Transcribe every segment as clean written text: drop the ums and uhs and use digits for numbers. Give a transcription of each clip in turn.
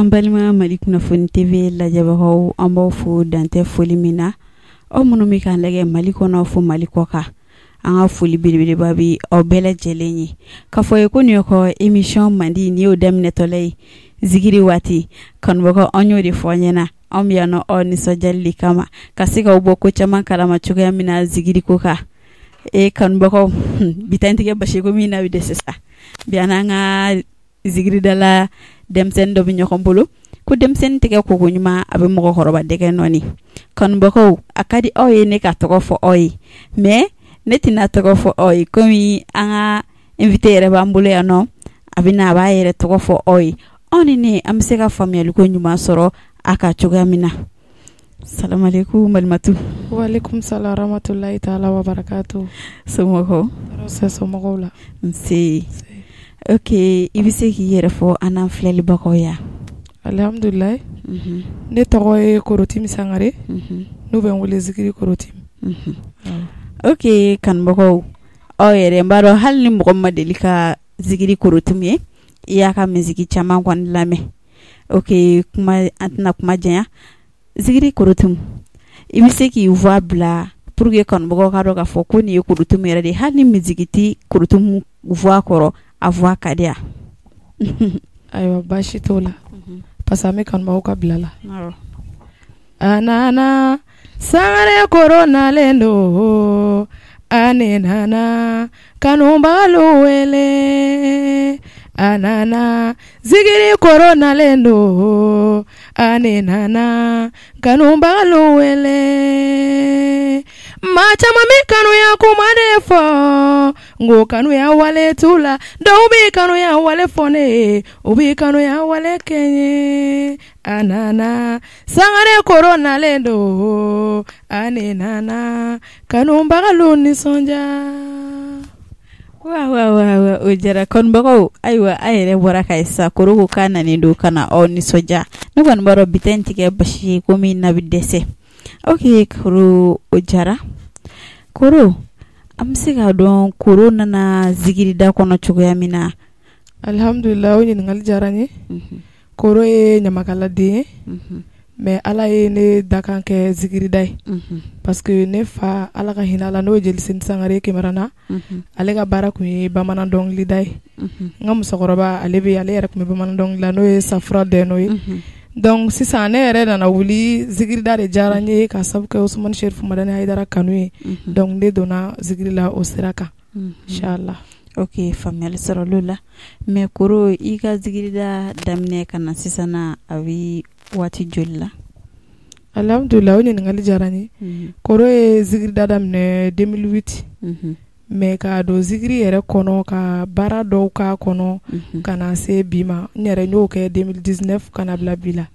An balima Mali Kunnafoni TV lajɛbagaw, an b'aw fo dantɛ foli min na. Aw minnu bɛ k'an lajɛ Mali kɔnɔ fo Mali kɔ kan, an ka foli belebeleba bɛ aw bɛɛ lajɛlen ye. K'a fɔ ye ko nin ye kɔ émission mandi nin y'o daminɛtɔla ye zikiri waati. Kanubagaw, an y'o de fɔ aw ɲɛna, anw bɛ yan nɔ aw nisɔndiyali de kama, ka se k'aw bɔ ko caman kalama cogoya min na zikiri ko kan. E kanubagaw, bi ta in tɛ kɛ basi ko min na bɛ dɛsɛ sa. Bi an n'an ka zikiridala denmisɛnnin dɔ bɛ ɲɔgɔn bolo ko denmisɛnnin tɛgɛ koko ɲuman a bɛ mɔgɔkɔrɔba dɛgɛ nɔɔni. Kanubagaw, a ka di aw ye ne ka tɔgɔ fɔ aw ye, mais ne tɛna tɔgɔ fɔ aw ye komi an ka invité yɛrɛ b'an bolo yan nɔ, a bɛ na a b'a yɛrɛ tɔgɔ fɔ aw ye. Aw ni ne an bɛ se ka faamuyaliko ɲuman sɔrɔ a ka cogoya min na. Salamalekum balimatu. Walekum salam rahmatulahi taala wa barakatu. Somɔgɔw? Tɔɔrɔ somɔgɔw la? Nse. Ok, i bɛ se k'i yɛrɛ fɔ an n'an filɛlibagaw ya? Alhamdulilayi. Ne tɔgɔ ye Korotimi Sangare. N'u bɛ n wele Zikiri Korotimi. Ok, kanubagaw, aw yɛrɛ n b'a dɔn hali ni mɔgɔ ma deli ka Zikiri Korotimi ye, i y'a ka musique caman kɔni lamɛn. Ok, kuma an tɛna kuma janya. Zikiri Korotimi, i bɛ se k'i voix bila pour que kanubagaw ka dɔn k'a fɔ ko nin ye Korotimi yɛrɛ de ye, hali ni musique tɛ Korotimi voix kɔrɔ, a voix ka di yan. Ayiwa, baasi t'o la, parce que an bɛ kanubagaw ka bila la. A nana Sangare Koro nalen don, a ne nana kanubagalu wele. A nana Zikiri Koro nalen don, a ne nana kanubagalu wele. Maa caman bɛ kanuya kuma de fɔ, n ko kanuya wale t'u la. Dɔw bɛ kanuya wale fɔ ne ye, u bɛ kanuya wale kɛ n ye. A nana Sangare Koro nalen don, a ne nana kanubagalu nisɔndiya. Wa wa wa, o jara kanubagaw. Ayiwa, an yɛrɛ bɔra ka sa Koro ko k'a nalen don ka na aw nisɔndiya. Ne kɔni b'a dɔn bi ta in tɛ kɛ basi ye komi na bɛ dɛsɛ. Ok Koro, o jara. Koro, an bɛ se k'a dɔn Koro nana zikirida kɔnɔ cogoya min na? Alhamdulilayi, o ɲininkali diyara n ye. Koro ye ɲamakaladen ye, mais Ala ye ne dakan kɛ zikirida ye, parce que ne fa, Ala ka hinɛ a la, n'o ye Jeli Seni Sangare Kemarana, ale ka baara tun ye bamanan dɔnkilida ye. N ka musokɔrɔba, ale bɛ, ale yɛrɛ tun bɛ bamanan dɔnkili la, n'o ye Safura Dɛno ye. Donc sisan ne yɛrɛ nana wuli, zikirida de diyara n ye ka sababu kɛ Usumani Serifu Madani Hayidara kanu ye. Donc ne donna zikiri la o sira kan, inchallah. Ok, faamuyali sɔrɔla o la. Mais Koro, i ka zikirida daminɛ ka na sisan na, a bɛ waati joli la? Alhamdulilayi, o ɲininkali diyara n ye. Koro ye zikirida daminɛ 2008, mais ka don zikiri yɛrɛ kɔnɔ, ka baara dɔw k'a kɔnɔ ka na se bi ma, n yɛrɛ n y'o kɛ 2019 ka na bila bi la.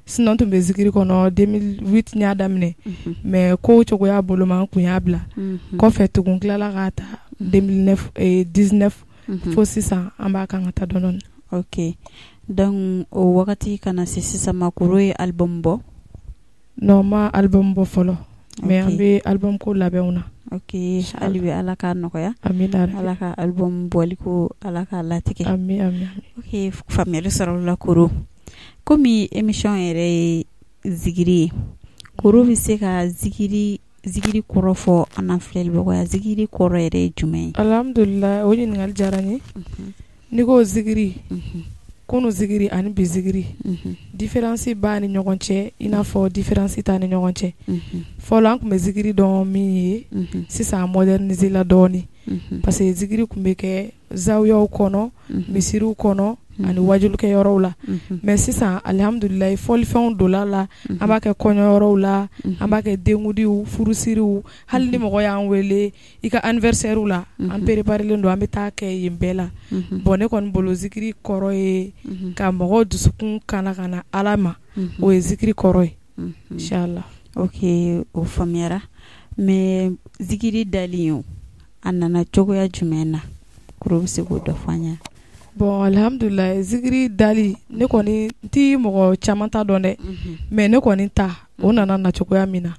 Sinon n tun bɛ zikiri kɔnɔ 2008, n y'a daminɛ, mais kow cogoya bolo ma, n kun y'a bila kɔfɛ tugun, n tilala k'a ta 2019 fo sisan an b'a kan ka taa dɔɔnin dɔɔnin. Ok, donc o wagati ka na se sisan ma, Koro ye album bɔ? Non, ma album bɔ fɔlɔ, mais an bɛ album ko labɛnw na. Ok, hali bi Ala k'a nɔgɔya. Amina. Ala ka album bɔli ko Ala k'a latigɛ. Ami ami. Ok, faamuyali sɔrɔla la Koro. Komi émission yɛrɛ ye zikiri ye, Koro bɛ se ka zikiri kɔrɔ fɔ an n'an filɛlibagaw ye? Zikiri kɔrɔ yɛrɛ ye jumɛn ye? Alhamdulilayi, o ɲininkali diyara n ye. N'i ko zikiri, kunu zikiri ani bi zikiri, différence b'a ni ɲɔgɔn cɛ i n'a fɔ différence t'a ni ɲɔgɔn cɛ. Fɔlɔ an tun bɛ zikiri dɔn min ye, sisan a modernisé la dɔɔnin, parce que zikiri tun bɛ kɛ zawiyaw kɔnɔ, misiriw kɔnɔ ani wajulikɛyɔrɔw la. Mais sisan alihamdulilayi, fɔlifɛnw donna la, an b'a kɛ kɔɲɔyɔrɔw la, an b'a kɛ denkundiw, furusiriw. Hali ni mɔgɔ y'an wele i ka anniversaire la, an préparelen don, an bɛ taa kɛ yen bɛɛ la. Bon, ne kɔni bolo, zikiri kɔrɔ ye ka mɔgɔw dusukun kana ka na Ala ma, o ye zikiri kɔrɔ ye, inchallah. Ok, o faamuyara. Mais zikiri dali o, a nana cogoya jumɛn na? Koro bɛ se k'o dɔ fɔ an ɲɛna? Bon, alhamdulilayi, zikiri dali, ne kɔni n ti mɔgɔ caman ta dɔn dɛ, mais ne kɔni ta o nana na cogoya min na,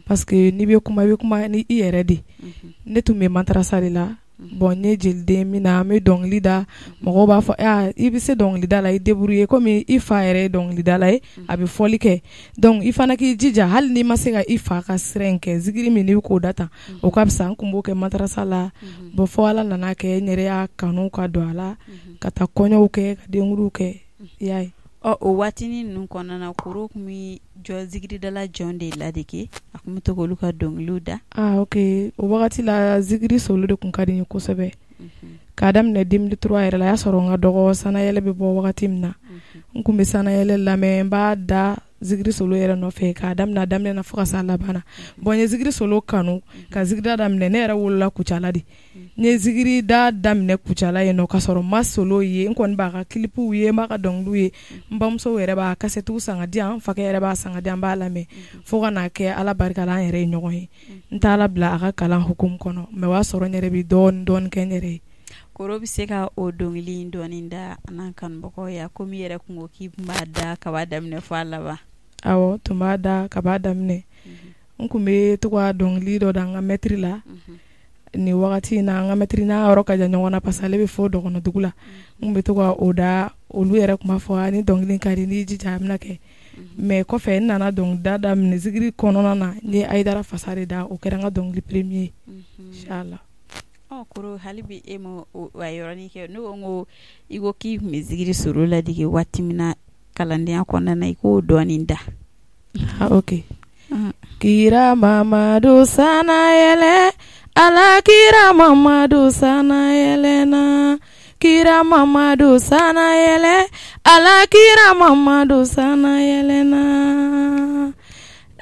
parce que n'i bɛ kuma, i bɛ kuma ni i yɛrɛ de. Ne tun bɛ madarasa de la. Bon, n ye jeliden min na, n bɛ dɔnkili da, mɔgɔw b'a fɔ i bɛ se dɔnkilida la, i débrouiller komi i fa yɛrɛ ye dɔnkilidala ye, a bɛ fɔli kɛ. Donc i fana k'i jija, hali n'i ma se ka i fa ka sira in kɛ, zikiri min n'i bɛ k'o da tan, o ka fisa. N kun b'o kɛ madarasa la. Bon, fo Ala nana kɛ n yɛrɛ y'a kanu ka don a la, ka taa kɔɲɔw kɛ, ka denkundiw kɛ, i y'a ye. Ɔ, o waatinin ninnu kɔnɔna na, Koro tun bɛ jɔ zikiridala jɔn de ladege? A tun bɛ to k'olu ka dɔnkiliw da? Ah ok, o wagati la, zikiri solo de tun ka di n ye kosɛbɛ. K'a daminɛ 2003 yɛrɛ la, a y'a sɔrɔ n ka dɔgɔ Sanayɛlɛ bɛ bɔ wagati min na, n tun bɛ Sanayɛlɛ lamɛn, n b'a da zikiri solo yɛrɛ nɔfɛ k'a daminɛ a daminɛ na fo ka s'a laban na. Bon, n ye zikiri solo kanu ka zikirida daminɛ. Ne yɛrɛ wolola Kucala de. N ye zikiri da daminɛ Kucala yen nɔ, ka sɔrɔ n ma solo ye. N kɔni b'a ka clipw ye, n b'a ka dɔnkiliw ye, n bamuso yɛrɛ b'a kasɛtiw san ka di yan, n fakɛ yɛrɛ b'a san ka di yan, n b'a lamɛn, fo ka n'a kɛ Ala barika la, an yɛrɛ ye ɲɔgɔn ye. N t'a Ala bila a ka kalan hukumu kɔnɔ, mais o y'a sɔrɔ n yɛrɛ bɛ dɔɔnin dɔɔnin kɛ n yɛrɛ ye. Koro bɛ se ka o dɔnkili in dɔɔnin da an kanubagaw ye, komi i yɛrɛ kun ko k'i tun b'a da ka b'a daminɛ fo a laban? Awɔ, tun b'a da ka b'a daminɛ. N kun bɛ to ka dɔnkili dɔ da n ka mɛtiri la. Nin wagati in na, an ka mɛtiri n'a yɔrɔ ka jan ɲɔgɔn na, parce que ale bɛ fɔ dɔgɔnɔdugu la. N bɛ to ka o da, olu yɛrɛ tun b'a fɔ ni dɔnkili ka di, n'i jija a bɛna kɛ. Mais kɔfɛ, n nana dɔnkilida daminɛ zikiri kɔnɔna na, n ye Ayidara Fasa de da. O kɛra n ka dɔnkili premier ye, inchallah. Ɔ Koro, hali bi e ma o yɔrɔnin kɛ, ne ko n ko i ko k'i tun bɛ zikiri solo ladege waati min na kalandenya kɔnɔna na, i k'o dɔɔnin da. Ah ok. Kira Mamadu sanayɛlɛ, Ala kira Mamadu sanayɛlɛna, kira Mamadu sanayɛlɛ, Ala kira Mamadu sanayɛlɛna,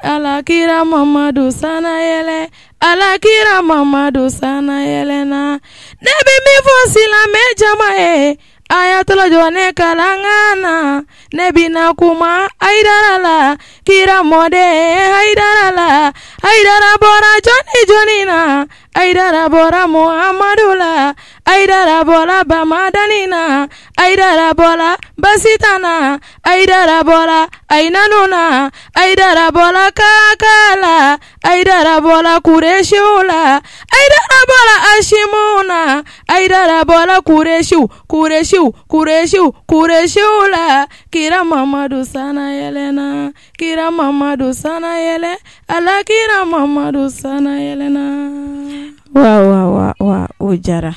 Ala kira Mamadu sanayɛlɛ, Ala kira Mamadu sanayɛlɛna. Ne bɛ min fɔ silamɛ jama ye, a y'a tɔlɔ jɔ ne kalankan na. Ne bɛna kuma Ayidara la, kira mɔden Ayidara la. Ayidara bɔra jɔnni jɔnni na? Ayidara bɔra Muhamadu la, Ayidara bɔra Bamadani na, Ayidara bɔra Basita na, Ayidara bɔra Ayinanu na, Ayidara bɔra Kaka la, Ayidara bɔra Kuresiw la, Ayidara bɔra Asimu na, Ayidara bɔra Kuresiw, Kuresiw, Kuresiw, Kuresiw la. Kira Mamadu sanayɛlɛna, kira Mamadu sanayɛlɛ, Ala kira Mamadu sanayɛlɛna. Wa wa wa wa, o jara,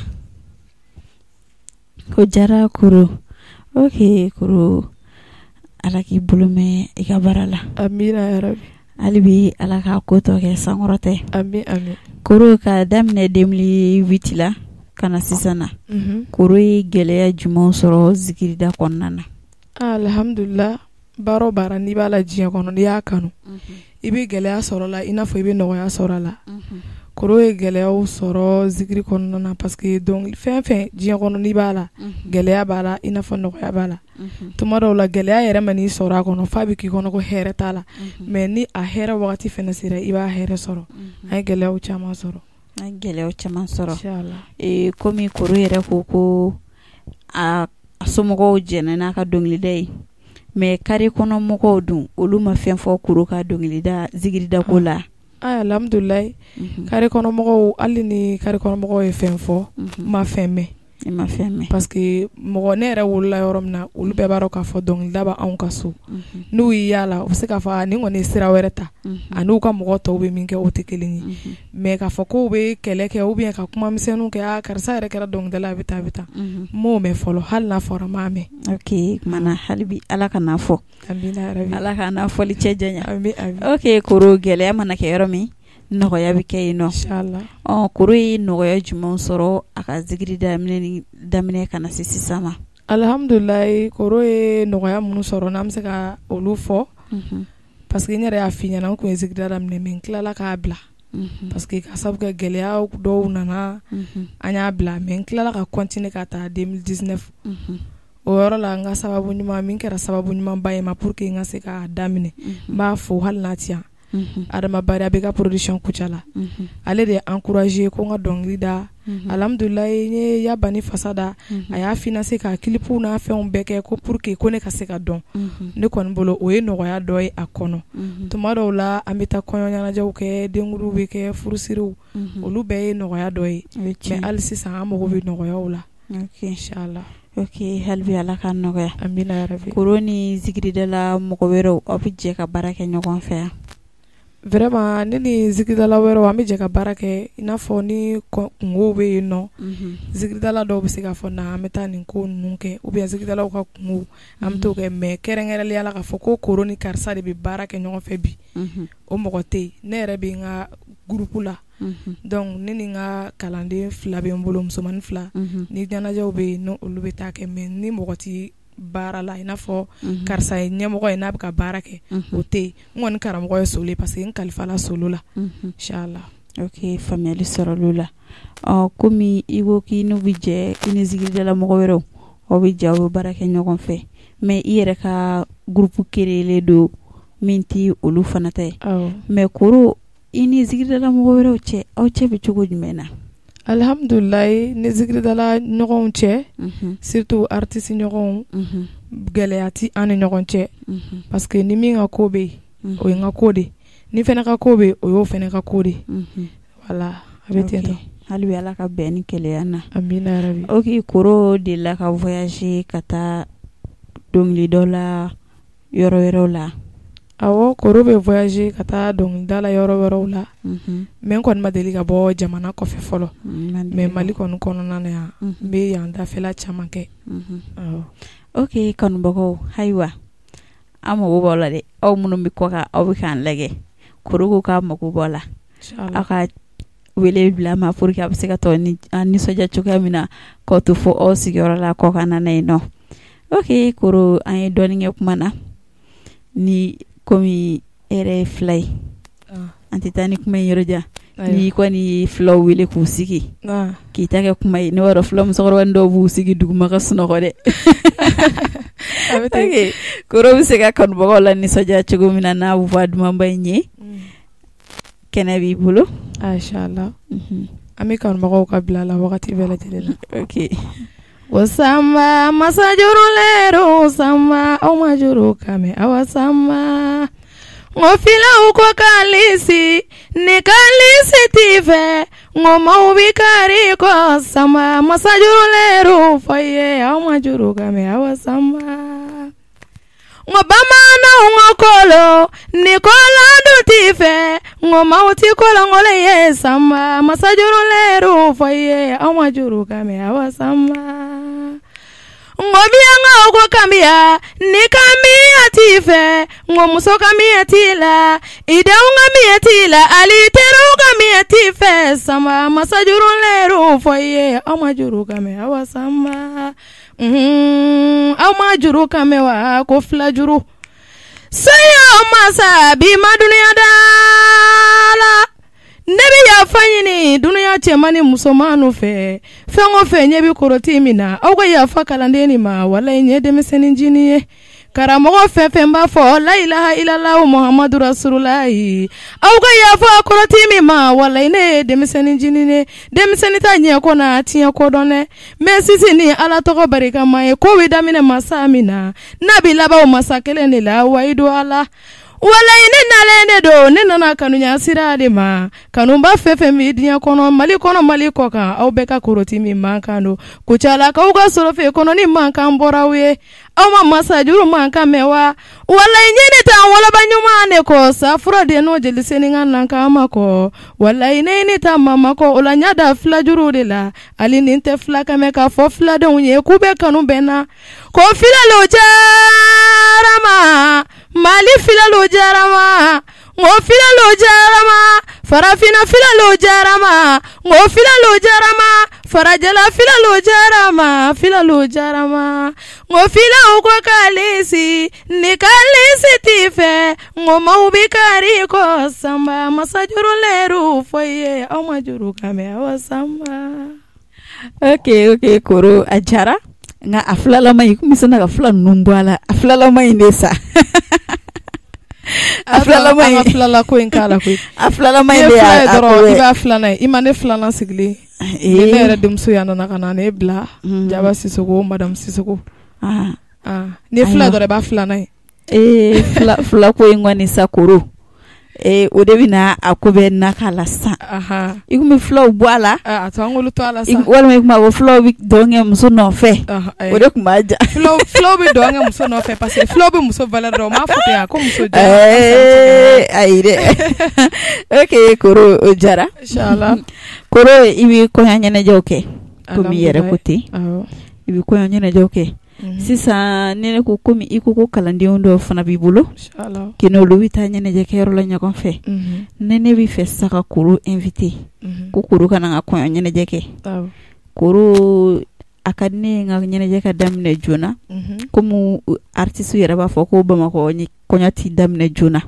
o jara Koro. Ok Koro, Ala k'i bolo mɛn i ka baara la. Amina yarabi. Hali bi Ala k'a ko tɔ kɛ sankɔrɔta ye. Ami ami. Koro, ka daminɛ 2008 la ka na sisan na, Koro ye gɛlɛya jumɛnw sɔrɔ zikirida kɔnɔna na? Alhamdulillah, baara o baara n'i b'a la diɲɛ kɔnɔ, n'i y'a kanu, i bɛ gɛlɛya sɔrɔ la, i n'a fɔ i bɛ nɔgɔya sɔrɔ a la. Koro ye gɛlɛyaw sɔrɔ zikiri kɔnɔna na, parce que donc fɛn fɛn diɲɛ kɔnɔ n'i b'a la, gɛlɛya b'a la, i n'a fɔ nɔgɔya b'a la. Tuma dɔw la, gɛlɛya yɛrɛ ma n'i sɔrɔ a kɔnɔ, f'a bɛ k'i kɔnɔ ko hɛrɛ t'a la, mais ni a hɛrɛ wagati fɛnɛ sera, i b'a hɛrɛ sɔrɔ. An ye gɛlɛyaw caman sɔrɔ. An ye gɛlɛyaw caman sɔrɔ. Inchallah. Komi Koro yɛrɛ ko ko a somɔgɔw jɛnna n'a ka dɔnkilida ye, mais carré kɔnɔ mɔgɔw dun, olu ma fɛn fɔ Koro ka dɔnkilida zikiridako la? Ah, alhamdulilayi, carré kɔnɔ mɔgɔw, hali ni carré kɔnɔ mɔgɔw ye fɛn fɔ, n ma fɛn mɛn. I ma fɛn mɛn. Parce que mɔgɔ ne yɛrɛ wolola yɔrɔ min na, olu bɛɛ b'a dɔn k'a fɔ dɔnkilida bɛ anw ka so. N'u y'i y'a la, u bɛ se k'a fɔ nin kɔni ye sira wɛrɛ ta, a n'u ka mɔgɔ tɔw bɛ min kɛ, o tɛ kelen ye. Mais k'a fɔ k'u bɛ kɛlɛ kɛ ou bien ka kuma misɛnninw kɛ, a karisa yɛrɛ kɛra dɔnkilidala, a bɛ tan, a bɛ tan, n m'o mɛn fɔlɔ. Hali n'a fɔra, n m'a mɛn. Ok, kumana hali bi Ala kana fɔ. Amina yarabi. Ala ka n'a fɔli cɛ janya. Ami ami. Ok Koro, gɛlɛya mana kɛ yɔrɔ min, nɔgɔya bɛ kɛ yen nɔ. Inchallah. Ɔ Koro ye nɔgɔya jumɛn sɔrɔ a ka zikiri daminɛ daminɛ ka na se sisan ma? Alhamdulilayi, Koro ye nɔgɔya minnu sɔrɔ, n'an bɛ se ka olu fɔ, parce que n yɛrɛ y'a f'i ɲɛna, n kun ye zikiri daminɛ, mais n tilala k'a bila, parce que ka sababu kɛ gɛlɛya dɔw nana, an y'a bila, mais n tilala ka continuer ka taa 2019. O yɔrɔ la, n ka sababu ɲuman min kɛra sababu ɲumanba ye ma pour que n ka se k'a daminɛ, n b'a fo hali n'a ti yan, Adama Bari, a bɛ ka production Kucala, ale de ye encouragé ko n ka dɔnkili da. Alhamdulilayi n ye Yabani fasa da, a y'a financer ka clip n'a fɛnw bɛɛ kɛ ko pour que ko ne ka se ka dɔn, ne kɔni bolo o ye nɔgɔya dɔ ye a kɔnɔ, tuma dɔw la an bɛ taa kɔɲɔ ɲɛnajɛw kɛ, denkundiw bɛ kɛ, furusiriw, olu bɛɛ ye nɔgɔya dɔ ye, mais hali sisan an mago bɛ nɔgɔyaw la, inchallah. Ok hali bi Ala ka nɔgɔya. Amina yarabi. Koro ni zikiridala mɔgɔ wɛrɛw aw bɛ jɛ ka baara kɛ ɲɔgɔn fɛ yan? Vraiment ne ni zikiridala wɛrɛw an bɛ jɛ ka baara kɛ i n'a fɔ ni kungow bɛ yen nɔ, zikiridala dɔw bɛ se k'a fɔ na an bɛ taa nin ko ninnu kɛ ou bien zikiridalaw ka kungo an bɛ t'o kɛ mais kɛrɛnkɛrɛnnenya la k'a fɔ ko Koro ni karisa de bɛ baara kɛ ɲɔgɔn fɛ bi, o mɔgɔ tɛ yen. Ne yɛrɛ bɛ n ka groupe la, donc ne ni n ka kalanden 2 bɛ n bolo, musomannin 2, ni ɲɛnajɛw bɛ yen olu bɛ taa kɛ mais ni mɔgɔ tɛ baara la i n'a fɔ karisa ye ɲɛmɔgɔ ye n'a bɛ ka baara kɛ, o tɛ yen. N kɔni karamɔgɔ ye Solo ye parce que n kalifala Solo la, inchallah. Ok faamuyali sɔrɔla o la. Ɔ komi i ko k'i n'u bɛ jɛ, i ni zikiridala mɔgɔ wɛrɛw aw bɛ jɛ aw bɛ baara kɛ ɲɔgɔn fɛ, mais i yɛrɛ ka groupe créer don min tɛ olu fana ta ye, mais Koro i ni zikiridala mɔgɔ wɛrɛw cɛ, aw cɛ bɛ cogo jumɛn na? Alhamdulilayi ni zikiridala ɲɔgɔnw cɛ, surtout artiste ɲɔgɔnw, gɛlɛya tɛ an ni ɲɔgɔn cɛ, parce que ni min ka ko bɛ yen, o ye n ka ko de, ni fana ka ko bɛ yen, o y'o fana ka ko de, voilà a bɛ ten tɔ. Hali bi Ala ka bɛn ni kelenya na. Amina yarabi. Ok Koro delila ka voyager ka taa dɔnkilida la yɔrɔ wɛrɛw la? Awɔ, Koro bɛ voyager ka taa dɔnkilida la yɔrɔ wɛrɛw la, mais n kɔni ma deli ka bɔ jamana kɔfɛ fɔlɔ, mais Mali kɔni kɔnɔna na yan, n bɛ yan dafɛla caman kɛ. Awɔ. Ok kanubagaw, ayiwa an mago b'aw la dɛ, aw minnu bɛ kɔ kan aw bɛ k'an lajɛ, Koro ko k'a mago b'aw la, aw ka wele bila ma pour que a bɛ se ka tɔ an nisɔndiya cogoya min na k'aw to fo aw sigiyɔrɔ la kɔkan na yen nɔ. Ok Koro, an ye dɔɔnin kɛ kuma na ni komi e yɛrɛ ye fila ye, an tɛ taa ni kuma in yɔrɔ jan, n'i kɔni ye filaw wele k'u sigi k'i ta kɛ kuma ye, ne b'a dɔn fila musokɔrɔba dɔw b'u sigi duguma ka sunɔgɔ dɛ. Ok Koro bɛ se ka kanubagaw la nisɔndiya cogo min na n'a voix dumanba in ye, kɛnɛ b'i bolo. Inchallah. An bɛ kanubagaw ka bila la wagati bɛɛ lajɛlen na. Ok. O samba masajuru lero samba aw ma juru kame awa samba ngo filaw ko kalisi ni kalisi t'i fɛ ngo maaw bi kari ko samba masajuru lero fɔ ye aw ma juru kame awa samba ngo bamananw ka kolo ni kolon dun t'i fɛ ngo maaw ti kolonkolon ye samba masajuru lero fɔ ye aw ma juru kame awa samba ngo miyankaw ko kamiya ni kamiya t'i fɛ ngo muso kamiya t'i la i denw kamiya t'i la ali teriw kamiya t'i fɛ samba masajuru lero fɔ ye aw ma juru kame awa samba. Aw ma juru kame wa ko fila juru sayo masa bi ma dunuya da la ne bɛ yafa ɲini dunuya cɛman ni musoman fɛ fɛn o fɛn ɲɛ bɛ koroti min na aw ka yafa kalanden nin ma walayi n ye denmisɛnnin jinin ye karamɔgɔ fɛn fɛn b'a fɔ la ilaha illallah muhammadu rasulullahi aw ka yafa koroti min ma walayi ne ye denmisɛnnin jinin ye denmisɛnnin ta ɲɛ ko na tiɲɛ ko dɔn dɛ mɛ sisi ni ala tɔgɔ barikama ye ko bɛ daminɛ masa min na n'a bɛ laban o masa kelen de la wayidu ala walayi ne nalen de don ne nana kanuya sira de ma kanuba fɛn fɛn bɛ diɲɛ kɔnɔ mali kɔnɔ mali kɔ kan aw bɛɛ ka koroti min mankan don kucalakaw ka sɔrɔ fɛ kɔnɔ ni mankan bɔra aw ye aw ma masajuru mankan mɛn wa walayi ɲini t'an woloba ɲuman de kɔ safura de n'o jeli sen ka na k'an ma kɔ walayi ne ɲini t'an mama kɔ o la n y'a da filajuru de la hali nin tɛ fila kɛmɛ k'a fɔ filadenw ye k'u bɛ kanu bɛn na ko filalo jarama mali filalo jarama ngo filalo jarama farafina filalo jarama ngo filalo jarama farajɛla filalo jarama filalo jarama ngo filaw ko kalisi ni kalisi t'i fɛ ngo maaw bi kari ko sanba masajuru lɛriw fɔ i ye aw ma juru kan mɛn awa sanba. Ok Koro a diyara nka a filalama in komi sina ka fila ninnu bɔ a la a filalama in de sa. A filalama in an ka filala ko in k'a la koyi. A filalama in de y'a dɔrɔn i b'a filanan ye i ma ne filanan sigilen. Ne yɛrɛ denmuso yan nana ka na ne bila Jaba Sisoko, madame Sisoko. Ni fila dɔrɔn i b'a filanan ye. Ee, fila ko in kɔni sa Koro, o de bɛna a ko bɛ na la sisan. I kun bɛ filaw bɔ a la. A to an k'olu to a la sa. Walima i kun b'a fɔ filaw bɛ dɔn kɛ muso nɔfɛ. O de tun b'a ja. Filaw bɛ dɔn kɛ muso nɔfɛ parce que filaw bɛ muso valeur dɔn, u m'a fɔ ten wa ko muso. Ayi dɛ. Ok Koro, o diyara. Inchallah. Koro, i bɛ kɔɲɔ ɲɛnajɛw kɛ komi i yɛrɛ ko ten. I bɛ kɔɲɔ ɲɛnajɛw kɛ. Sisan ni ne ko komi i ko ko kalandenw dɔw fana b'i bolo k'i n'olu bɛ taa ɲɛnajɛkɛyɔrɔ la ɲɔgɔn fɛ, ni ne bɛ fɛ sisan ka Koro inviter ko Koro ka na n ka kɔɲɔ ɲɛnajɛ kɛ, Koro, a ka di ne ye n ka ɲɛnajɛ ka daminɛ joona, komi artiste yɛrɛ b'a fɔ ko Bamakɔ kɔɲɔ ti daminɛ joona,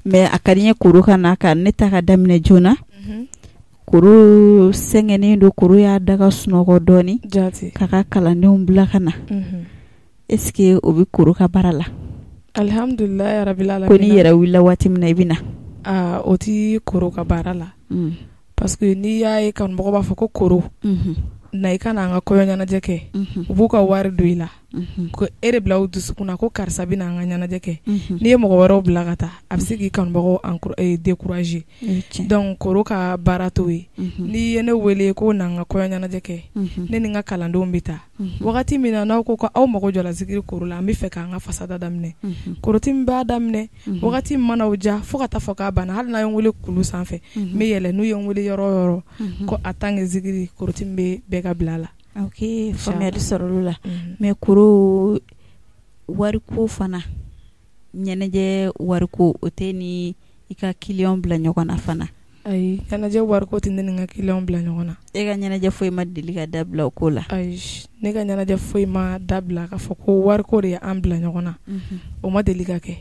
mais a ka di n ye Koro ka na ka ne ta ka daminɛ joona. Koro sɛgɛnnen don, Koro y'a da ka sunɔgɔ dɔɔnin k'a ka kalandenw bila ka na. Est-ce que o bɛ Koro ka baara la? Alhamdulilayi rabil alamin. Ko n'i yɛrɛ wulila waati min na i bɛ na. O ti Koro ka baara la. Parce que n'i y'a ye kanubagaw b'a fɔ ko Koro na i ka na an ka kɔɲɔ ɲɛnajɛ kɛ, u b'u ka wari don i la, ko e de bila u dusukun na ko karisa bɛ na an ka ɲɛnajɛ kɛ. N'i ye mɔgɔ wɛrɛw bila ka taa, a bɛ se k'i kanubagaw décourager. Donc Koro ka baara t'o ye. N'i ye ne wele ko na n ka kɔɲɔ ɲɛnajɛ kɛ, ne ni n ka kalandenw bɛ taa. Wagati min na n'aw ko ko aw mago jɔra zikiri Koro la, an bɛ fɛ k'an ka fasada daminɛ, Koroti b'a daminɛ wagati min mana o diya fo ka taa fɔ k'a banna. Hali n'a ye n wele kulu sanfɛ, n bɛ yɛlɛ. N'u ye n wele yɔrɔ o yɔrɔ ko a tant que zikiri, Koroti bɛ bɛɛ ka bila a la. Ok, faamuyali sɔrɔ la. Mais Koro, wariko fana, ɲɛnajɛ wariko, o tɛ ni i ka client bila ɲɔgɔn na fana? Ayi, ɲɛnajɛ wariko tɛ ne ni n ka client bila ɲɔgɔn na. E ka ɲɛnajɛ foyi ma deli ka dabila o ko la? Ayi, ne ka ɲɛnajɛ foyi ma dabila k'a fɔ ko wariko de ye an bila ɲɔgɔn na, o ma deli ka kɛ.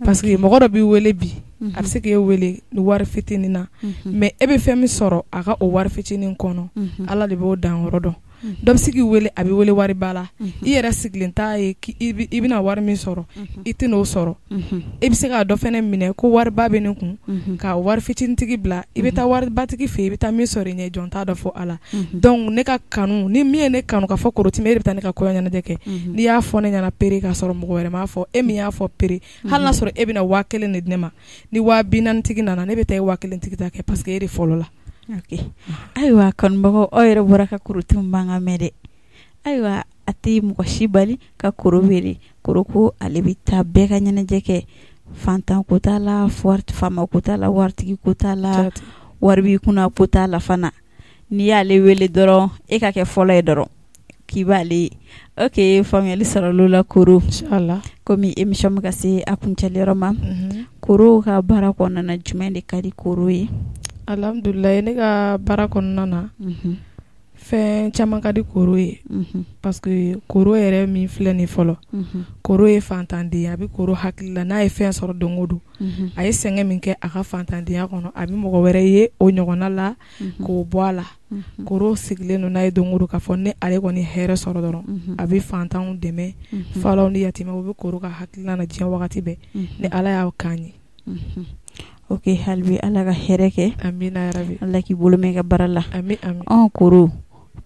Parce que mɔgɔ dɔ b'i wele bi, a bɛ se k'e wele ni wari fitinin na, mais e bɛ fɛn min sɔrɔ a ka o wari fitinin kɔnɔ, Ala de b'o danyɔrɔ dɔn. Dɔ bɛ se k'i wele, a bɛ wele wariba la, i yɛrɛ sigilen t'a ye i bɛna wari min sɔrɔ, i tɛ n'o sɔrɔ. I bɛ se k'a dɔ fana minɛ ko wariba bɛ ne kun, ka wari fitinintigi bila, i bɛ taa waribatigi fɛ yen, i bɛ taa min sɔrɔ i ɲɛ, jɔn t'a dɔn fɔ Ala. Donc ne ka kanu, ni min ye ne kanu k'a fɔ Korotimi e de bɛ taa ne ka kɔɲɔ ɲɛnajɛ kɛ, n'i y'a fɔ ne ɲɛna pere k'a sɔrɔ mɔgɔ wɛrɛ m'a fɔ, e min y'a fɔ pere, hali n'a sɔrɔ e bɛna 1000 de di ne ma, ni 40 tigi nana, ne bɛ taa e 1000 tigi ta kɛ parce que e de fɔlɔ la. Ok, ayiwa kanubagaw, aw yɛrɛ bɔra ka Koroti mankan mɛn dɛ. Ayiwa, a tɛ mɔgɔ si bali ka Koro wele. Koro ko ale bɛ taa bɛɛ ka ɲɛnajɛ kɛ, fantan ko t'a la, faama ko t'a la, waritigi ko t'a la, wari b'i kunna ko t'a la fana. N'i y'ale wele dɔrɔn, e ka kɛ fɔlɔ ye dɔrɔn k'i b'ale ye. Ok, faamuyali sɔrɔla o la Koro. Inchallah. Komi émission bɛ ka se a kuncɛli yɔrɔ ma, Koro ka baara kɔnɔna na, jumɛn de ka di Koro ye? Alhamdulilayi, ne ka baara kɔnɔna na, fɛn caman ka di Koro ye, parce que Koro yɛrɛ min filɛ nin fɔlɔ, Koro ye fantanden, a bɛ Koro hakili la n'a ye fɛn sɔrɔ don o don, a ye sɛgɛn min kɛ a ka fantandenya kɔnɔ, a bɛ mɔgɔ wɛrɛ ye o ɲɔgɔnna la k'o bɔ a la. Koro sigilen don n'a ye don o don k'a fɔ ni ale kɔni hɛrɛ sɔrɔ dɔrɔn, a bɛ fantanw dɛmɛ, falaw ni yatimɛw, u bɛ Koro ka hakilina na diɲɛ wagati bɛɛ, ni Ala y'aw k'an ye. Ok, hali bi Ala ka hɛrɛ kɛ. Amina yarabi. Ala k'i bolo mɛn i ka baara la. Ami ami. Koro,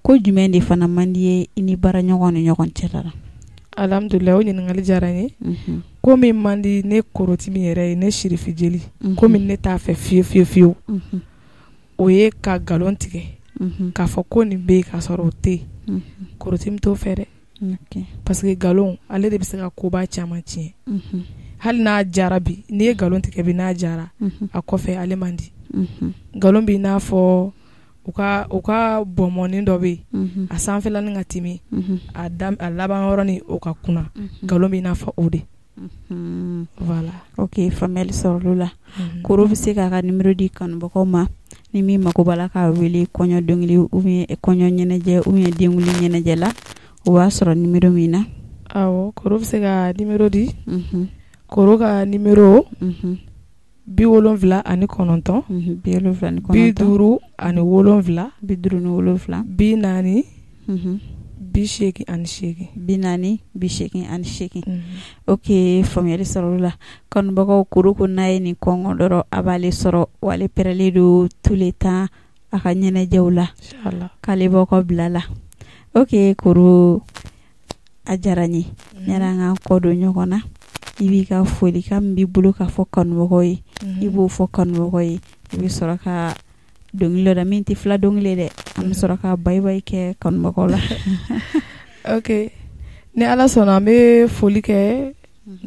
ko jumɛn de fana man di ye i ni baara ɲɔgɔn ni ɲɔgɔn cɛla la? Alhamdulilayi, o ɲininkali diyara n ye. Ko min man di ne Korotimi yɛrɛ ye, ne Sirifi jeli, ko min ne t'a fɛ fiyewu fiyewu fiyewu, o ye ka nkalon tigɛ k'a fɔ ko nin bɛ yen k'a sɔrɔ o tɛ yen. Korotimi t'o fɛ dɛ, parce que nkalon ale de bɛ se ka koba caman tiɲɛ. Hali n'a jara bi, n'i ye nkalon tigɛ bi, n'a jara a kɔfɛ, ale man di. Nkalon b'i n'a fɔ u ka bɔnmɔni dɔ bɛ yen, a sanfɛlanin ka timi, a laban yɔrɔnin o ka kunna, nkalon b'i n'a fɔ o de. Voilà. Ok, faamuyali sɔrɔla o la. Koro bɛ se k'a ka numéro di kanubagaw ma, ni min mako b'a la k'a wele kɔɲɔ dɔnkili ou bien kɔɲɔ ɲɛnajɛ ou bien denkundi ɲɛnajɛ la, o b'a sɔrɔ numéro min na. Awɔ, Koro bɛ se ka numéro di. Koro ka numéro 79, 79, 57, 57, 40, 88. 40 88. Ok, faamuyali sɔrɔla o la. Kanubagaw, Koro ko n'a ye nin kɔngɔ dɔrɔn, a b'ale sɔrɔ wa ale pɛrɛlen don tous les temps. a ka ɲɛnajɛw la, k'ale b'aw ka bila la. Ok Koro, a diyara n ye. Yani an k'an kɔ don ɲɔgɔn na, i b'i ka folikan min b'i bolo k'a fɔ kanubagaw ye, i b'o fɔ kanubagaw ye. I bɛ sɔrɔ ka dɔnkili dɔ da min tɛ fila dɔnkili dɛ, an bɛ sɔrɔ ka bye bye kɛ kanubagaw la. Ok, ni Ala sɔnna an bɛ foli kɛ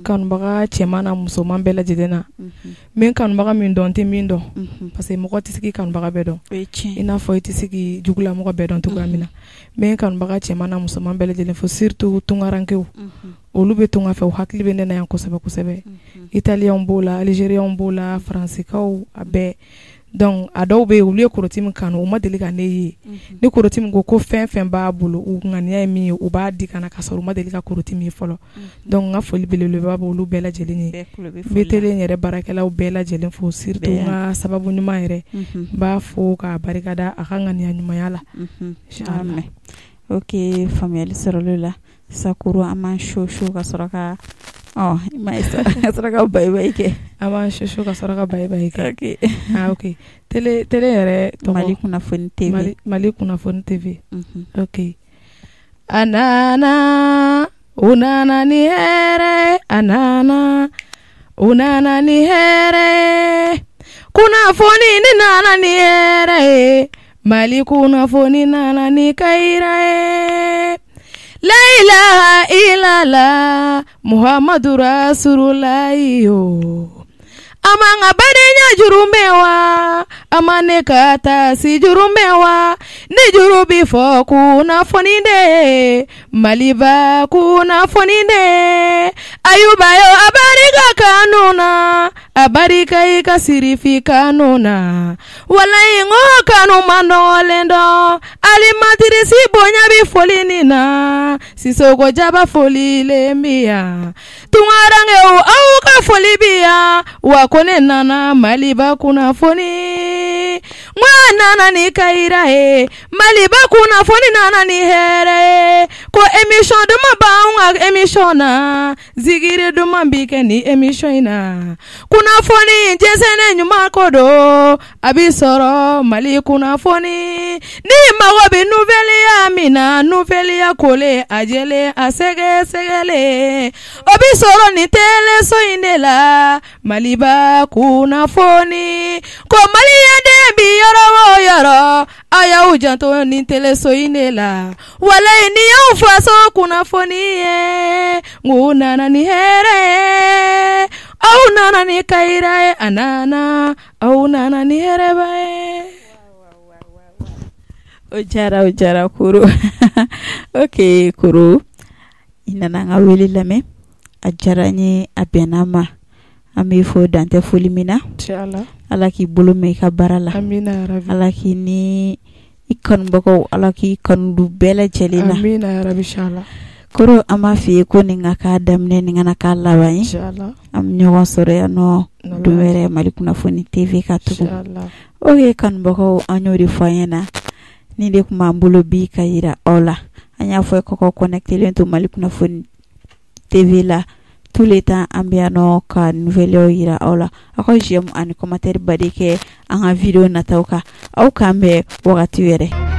kanubaga cɛman na musoman bɛɛ lajɛlen na. N bɛ kanubaga min dɔn, n tɛ min dɔn, parce que mɔgɔ tɛ se k'i kanubaga bɛɛ dɔn, i n'a fɔ i tɛ se k'i jugulamɔgɔ bɛɛ dɔn cogoya min na. N bɛ kanubaga cɛman na musoman bɛɛ lajɛlen fo, surtout tunkarankew, olu bɛ tunga fɛ, u hakili bɛ ne na yan kosɛbɛ kosɛbɛ. Italiyɛnw b'o la, Algériens b'o la, Faransikaw, a bɛɛ. Donc a dɔw bɛ yen, olu ye Koroti min kanu, u ma deli ka ne ye. Ni Koroti min ko ko fɛn fɛn b'a bolo, u ŋaniya ye min ye, u b'a di ka na, ka sɔrɔ u ma deli ka Koroti min ye fɔlɔ. Donc n ka foli belebeleba b'olu bɛɛ lajɛlen ye. N bɛ télé in yɛrɛ baarakɛlaw bɛɛ lajɛlen fo, surtout n ka sababu ɲuman yɛrɛ, n b'a fo k'a barikada a ka ŋaniya ɲumanya la. Ok, faamuyali sɔrɔla o la. Sisan Koro, an b'an su ka sɔrɔ ka ka sɔrɔ ka bye bye kɛ. An b'an su ka sɔrɔ ka bye bye kɛ. Ok, ah ok, télé yɛrɛ tɔgɔ Mali Kunnafoni TV. Mali Kunnafoni TV. Ok, a nana, u nana ni hɛrɛ, a nana, u nana ni hɛrɛ, kunnafoni ni nana ni hɛrɛ ye, Mali kunnafoni nana ni kayira ye. La ilaha illallah Muhammadu Rasulullahi yo. A man ka badenya juru mɛn wa, a ma ne ka taa si juru mɛn wa, ni juru bi fɔ kunnafoni de, Maliba kunnafoni de. Ayuba yo, a barika kanu na, a barika i ka sirifi kanu na, walayi n ko kanu ma nɔgɔlen dɔn. Alimatirisi bonya bi foli nin na, Sisoko Jaba folilen bi yan, tunkarankew aw ka foli bi yan, wa ko ne nana Maliba kunnafoni, n ko a nana ni kayira ye, Maliba kunnafoni nana ni hɛrɛ ye, ko émission duman b'anw ka émission na, zikiri duman bi kɛ ni émission in na, kunnafoni jɛnsɛnnen ɲuman ko don, a bi sɔrɔ Mali kunnafoni. Ni mago bɛ nouvelle ya min na, nouvelle ya kolen a jɛlen a sɛgɛsɛgɛlen, o bi sɔrɔ nin teleso in de la, Maliba kunnafoni. Ko maliyɛnden bi yɔrɔ o yɔrɔ, a y'aw janto nin teleso in de la, walayi ni y'anw faso kunnafoni ye, n nana ni hɛrɛ ye, aw nana ni kayira ye, a nana, aw nana ni hɛrɛba ye. O diyara, o diyara Koro. Ok Koro, i nana an ka wele lamɛn, a diyara n ye, a bɛnna ma. An b'i fo dantɛ foli min na. Ala k'i bolo mɛn i ka baara la. Ala k'i ni i kanubagaw, Ala k'i kanu don bɛɛ lajɛlen na. Koro, an b'a f'i ye ko nin ka k'a daminɛ, nin kana k'a laban ye. An bɛ ɲɔgɔn sɔrɔ yan nɔ don wɛrɛ Mali Kunnafoni TV ka tugun. Ok kanubagaw, an y'o de fɔ an ɲɛna, ni de tun b'an bolo bi ka yira aw la. An y'a fɔ k'aw connecté to Mali Kunnafoni TV la tous les temps. An bɛ yan nɔ ka nouvelle yira aw la. Aw ka j'aime ani commentaire baden kɛ an ka vidéo nataw kan. Aw k'an bɛn wagati wɛrɛ.